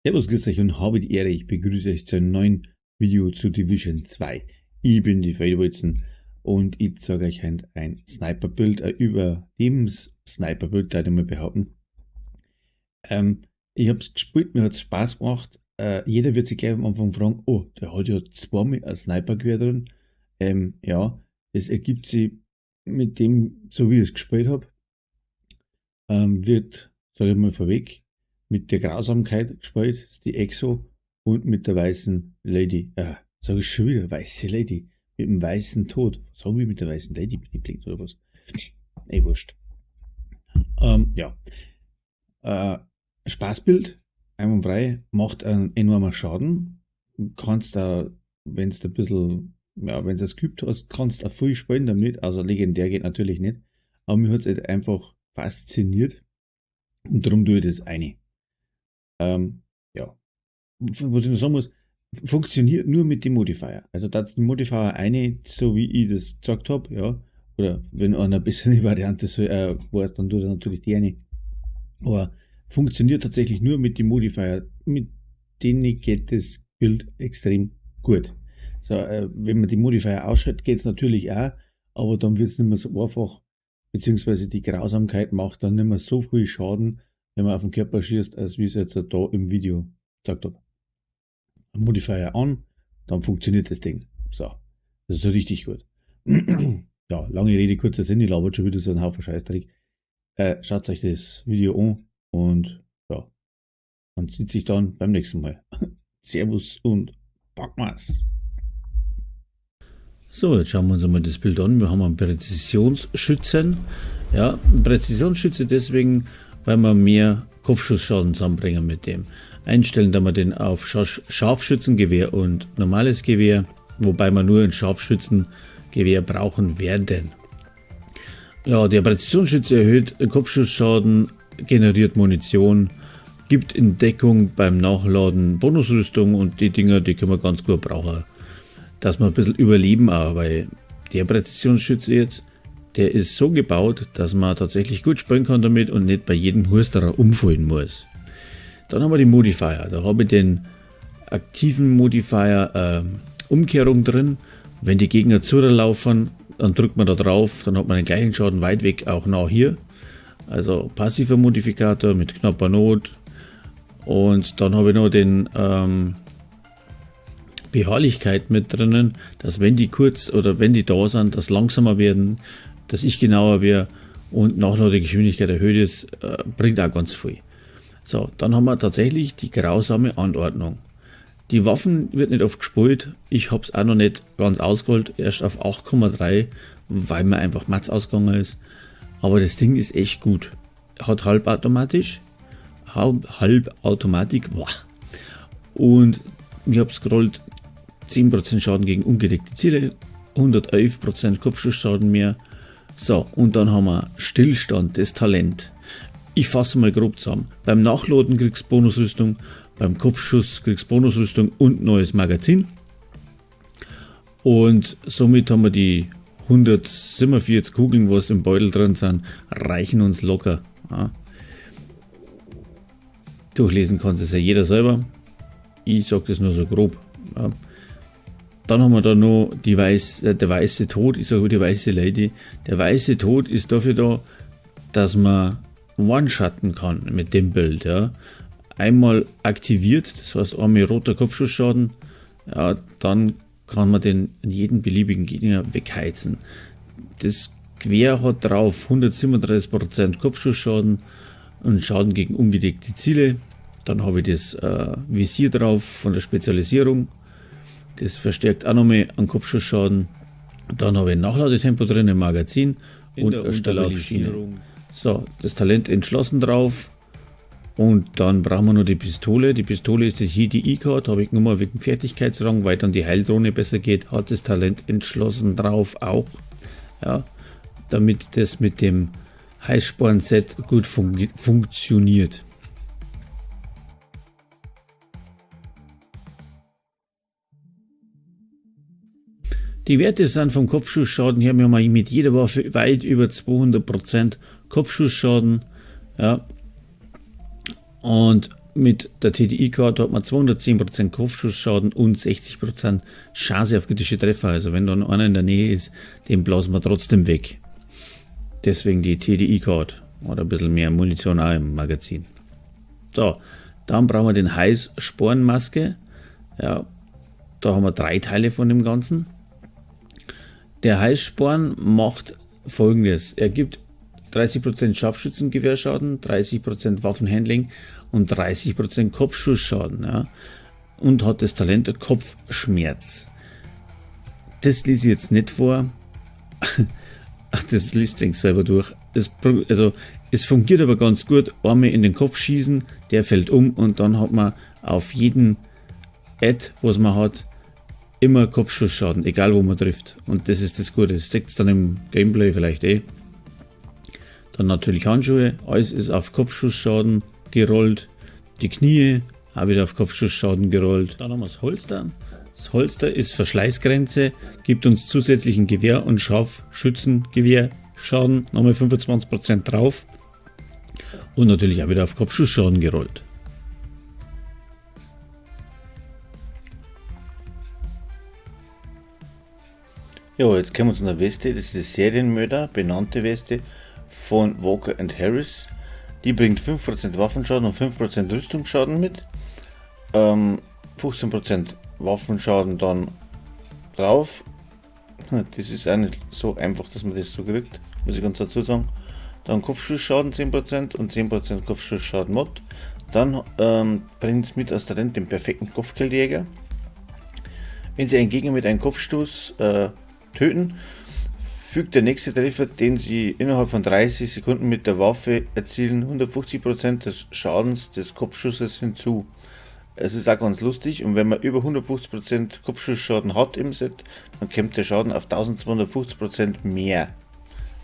Servus, grüß euch und habe die Ehre, ich begrüße euch zu einem neuen Video zu Division 2. Ich bin die Feldwolzen und ich zeige euch heute ein Sniper-Build, ein Überlebens-Sniper-Build, da ich mal behaupten. Ich hab's gespielt, mir hat's Spaß gemacht. Jeder wird sich gleich am Anfang fragen, oh, der hat ja zweimal ein Sniper-Gewehr drin. Ja, das ergibt sich mit dem, so wie ich es gespielt hab, wird, sag ich mal vorweg, mit der Grausamkeit gespielt, ist die Exo, und mit der weißen Lady. Sag ich schon wieder, weiße Lady. Mit dem weißen Tod. Was hab ich mit der weißen Lady? Bin ich blind oder was? Ey, wurscht. Ja. Spaßbild, einwandfrei, macht einen enormen Schaden. Kannst da, wenn's da ein bisschen, ja, wenn's das geübt hast, kannst auch viel spielen damit. Also legendär geht natürlich nicht. Aber mir hat's halt einfach fasziniert. Und darum tue ich das eine. Ja. Was ich noch sagen muss, funktioniert nur mit dem Modifier. Also da den Modifier eine, so wie ich das gesagt hab, ja, oder wenn einer bessere Variante so weiß, dann tut er natürlich die eine. Aber funktioniert tatsächlich nur mit dem Modifier. Mit denen geht das Bild extrem gut. Wenn man die Modifier ausschaltet, geht's natürlich auch, aber dann wird's nicht mehr so einfach, beziehungsweise die Grausamkeit macht dann nicht mehr so viel Schaden, wenn man auf den Körper schießt, als wie es jetzt da im Video gesagt hab. Modifier an, dann funktioniert das Ding. So, das ist so richtig gut. Ja, lange Rede, kurzer Sinn, ich laber schon wieder so einen Haufen Scheißdreck. Schaut euch das Video an und ja, man sieht sich dann beim nächsten Mal. Servus und Packmas. So, jetzt schauen wir uns einmal das Bild an. Wir haben einen Präzisionsschützen. Ja, Präzisionsschütze deswegen, weil wir mehr Kopfschussschaden zusammenbringen mit dem. Einstellen, da wir den auf Scharfschützengewehr und normales Gewehr, wobei wir nur ein Scharfschützengewehr brauchen werden. Ja, der Präzisionsschütze erhöht Kopfschussschaden, generiert Munition, gibt in Deckung beim Nachladen Bonusrüstung und die Dinger, die können wir ganz gut brauchen, dass wir ein bisschen überleben auch, weil der Präzisionsschütze jetzt, der ist so gebaut, dass man tatsächlich gut spielen kann damit und nicht bei jedem Husterer umfallen muss. Dann haben wir die Modifier. Da habe ich den aktiven Modifier Umkehrung drin. Wenn die Gegner zulaufen, dann drückt man da drauf, dann hat man den gleichen Schaden weit weg auch nach hier. Also passiver Modifikator mit knapper Not. Und dann habe ich noch den Beharrlichkeit mit drinnen, dass wenn die kurz oder wenn die da sind, dass langsamer werden, dass ich genauer wäre und Nachladegeschwindigkeit erhöht ist, bringt auch ganz viel. So, dann haben wir tatsächlich die grausame Anordnung. Die Waffen wird nicht oft gespielt, ich hab's auch noch nicht ganz ausgeholt, erst auf 8,3, weil mir einfach Mats ausgegangen ist. Aber das Ding ist echt gut. Hat halbautomatisch, halbautomatik, boah. Und ich hab's gerollt, 10% Schaden gegen ungedeckte Ziele, 111% Kopfschussschaden mehr. So, und dann haben wir Stillstand, das Talent. Ich fasse mal grob zusammen. Beim Nachladen kriegst du Bonusrüstung, beim Kopfschuss kriegst du Bonusrüstung und neues Magazin. Und somit haben wir die 147 Kugeln, was im Beutel drin sind, reichen uns locker. Ja. Durchlesen kann es ja jeder selber. Ich sag das nur so grob. Ja. Dann haben wir da noch der weiße Tod, ich sage die weiße Lady. Der weiße Tod ist dafür da, dass man one-shotten kann mit dem Bild. Ja. Einmal aktiviert, das heißt einmal roter Kopfschussschaden, ja, dann kann man den jeden beliebigen Gegner wegheizen. Das Gewehr hat drauf 137% Kopfschussschaden und Schaden gegen ungedeckte Ziele. Dann habe ich das Visier drauf von der Spezialisierung. Das verstärkt auch nochmal einen Kopfschussschaden. Dann habe ich ein Nachladetempo drin im Magazin In und der eine Stelllaufschiene. Unterstabilisierung. So, das Talent entschlossen drauf. Und dann brauchen wir noch die Pistole. Die Pistole ist hier die E-Card, habe ich genommen wegen Fertigkeitsrang, weil dann die Heildrohne besser geht. Hat das Talent entschlossen drauf auch. Ja, damit das mit dem Heißsporn-Set gut funktioniert. Die Werte sind vom Kopfschussschaden her, wir haben mit jeder Waffe weit über 200% Kopfschussschaden. Ja. Und Mit der TDI-Card hat man 210% Kopfschussschaden und 60% Chance auf kritische Treffer. Also wenn dann einer in der Nähe ist, den blasen wir trotzdem weg. Deswegen die TDI-Card oder ein bisschen mehr Munition auch im Magazin. So, dann brauchen wir den Heißspornmaske. Ja, da haben wir 3 Teile von dem Ganzen. Der Heißsporn macht Folgendes. Er gibt 30% Scharfschützengewehrschaden, 30% Waffenhandling und 30% Kopfschussschaden. Ja, und hat das Talent Kopfschmerz. Das lese ich jetzt nicht vor. Ach, das liest sich selber durch. Es fungiert aber ganz gut. Einmal in den Kopf schießen, der fällt um und dann hat man auf jeden Ad, was man hat, immer Kopfschussschaden, egal wo man trifft. Und das ist das Gute. Das seht ihr dann im Gameplay vielleicht eh. Dann natürlich Handschuhe, alles ist auf Kopfschussschaden gerollt. Die Knie auch wieder auf Kopfschussschaden gerollt. Dann haben wir das Holster. Das Holster ist Verschleißgrenze, gibt uns zusätzlichen Gewehr- und Scharfschützengewehr-Schaden, nochmal 25% drauf und natürlich auch wieder auf Kopfschussschaden gerollt. Ja, jetzt kommen wir zu einer Weste, das ist die Serienmörder, benannte Weste von Walker and Harris. Die bringt 5% Waffenschaden und 5% Rüstungsschaden mit. 15% Waffenschaden dann drauf. Das ist auch nicht so einfach, dass man das so kriegt, muss ich ganz dazu sagen. Dann Kopfschussschaden 10% und 10% Kopfschussschaden Mod. Dann bringt's mit als Talent den perfekten Kopfgeldjäger. Wenn Sie einen Gegner mit einem Kopfstoß töten, fügt der nächste Treffer, den Sie innerhalb von 30 Sekunden mit der Waffe erzielen, 150% des Schadens des Kopfschusses hinzu. Es ist auch ganz lustig, und wenn man über 150% Kopfschussschaden hat im Set, dann kommt der Schaden auf 1250% mehr.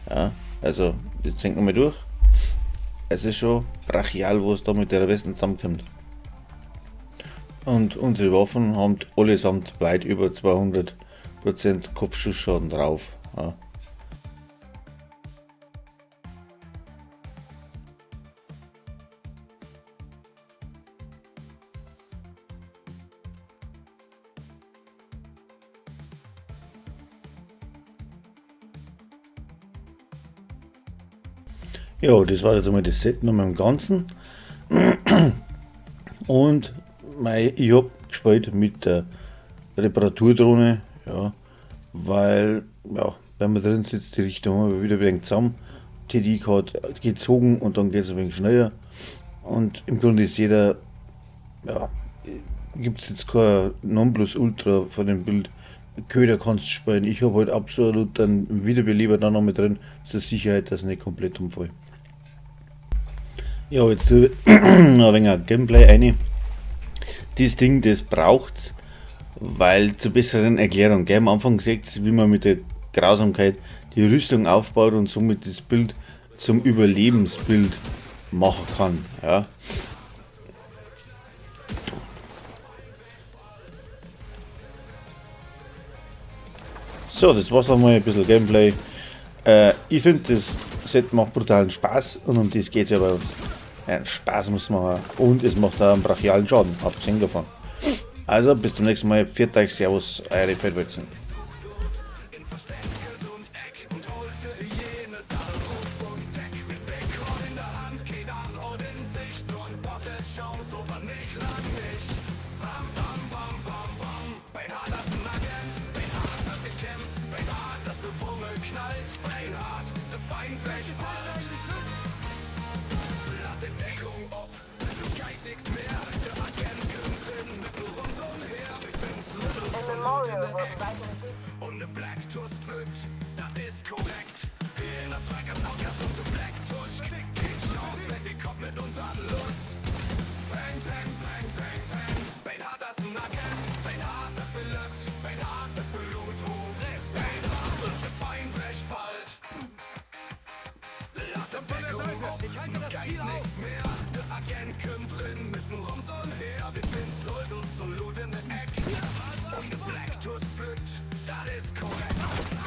Ja, also, jetzt denken wir mal durch. Es ist schon brachial, was da mit der Westen zusammenkommt. Und unsere Waffen haben allesamt weit über 200% Kopfschussschaden drauf. Ja. Ja, das war jetzt einmal das Set nochmal im Ganzen. Und ich hab gespielt mit der Reparaturdrohne, ja, weil, ja, wenn man drin sitzt, die Richtung immer wieder ein wenig zusammen. TD-Card gezogen und dann geht's ein wenig schneller. Und im Grunde ist jeder, ja, gibt's jetzt kein Nonplusultra von dem Bild. Köder kannst du spielen. Ich hab halt absolut einen Wiederbeleber da noch mit drin, zur Sicherheit, dass ich nicht komplett umfall. Ja, jetzt tue ich noch ein wenig ein Gameplay rein. Das Ding, das braucht's, weil zur besseren Erklärung, gell, am Anfang seht's, wie man mit der Grausamkeit die Rüstung aufbaut und somit das Bild zum Überlebensbild machen kann. Ja. So, das war's nochmal, ein bisschen Gameplay. Ich find, das Set macht brutalen Spaß und um das geht's ja bei uns. Ja, Spaß muss man haben und es macht auch einen brachialen Schaden, abgesehen davon. Also, bis zum nächsten Mal. Pfiat euch, Servus, eure Fettwalzen. Und ne Black Tusk pflückt, das ist korrekt. In das Reckers Outcast und de Black Tusk knickt die Chance, wenn die kommt mit unseren Lust. Bang, bang, bang, bang, bang. Bein hart das Nugget, bein hart das Lüft, bein hart das Blut ruft. Bein hart und der Feind recht bald. Lach der Deckung auf, Ich halte das geht Ziel auf. nix mehr. Der Agent kommt drin mit nem Rums und her. Wir finden Soldus und Loot in der Eck. Und ne Black Tusk pflückt, das ist korrekt.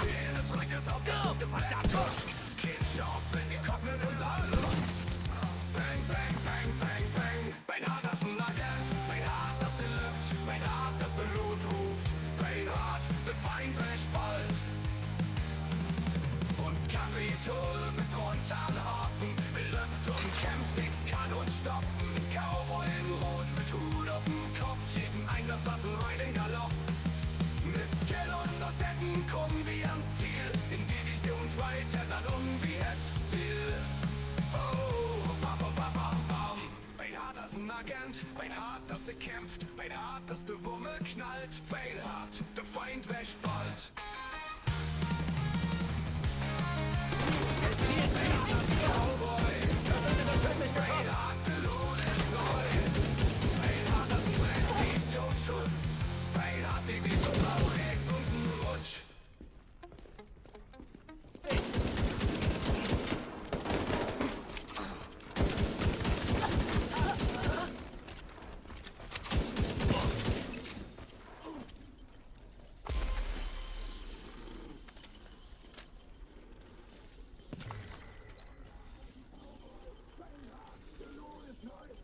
In das Reckers Outcast und de Black Tusk. Keine Chance, wenn die Kopf mit unserer Lust. Bang, bang, bang, bang, bang. Bein hart das Capitol bis runter an Hafen. Belübt und kämpft, nix kann uns stoppen. Cowboy in Rot mit Hut auf dem Kopf, jeden Einsatz aus dem Riding Galopp. Mit Skill und Dosetten kommen wir ans Ziel. In Division 2 tettern um wie Stil. Oh, bam, bam, bam, bam, bam. Beinhard ist ein Agent, Beinhard, dass er kämpft, Beinhard, dass de Wumme knallt, Beinhard, der Feind wäscht bald. Cowboy, Beinhard, der Lohn ist neu. Beinhard, das ist ein Präzisionsschuss. Beinhard, die Wiese blau, regt uns einen Rutsch.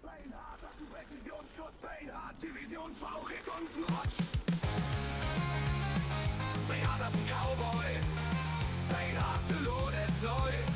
Beinhard, das ist ein Präzisionsschuss. Beinhard, Division V, regt uns einen Rutsch. Beinhard, das ist ein Cowboy. Beinhard, der Lohn ist neu.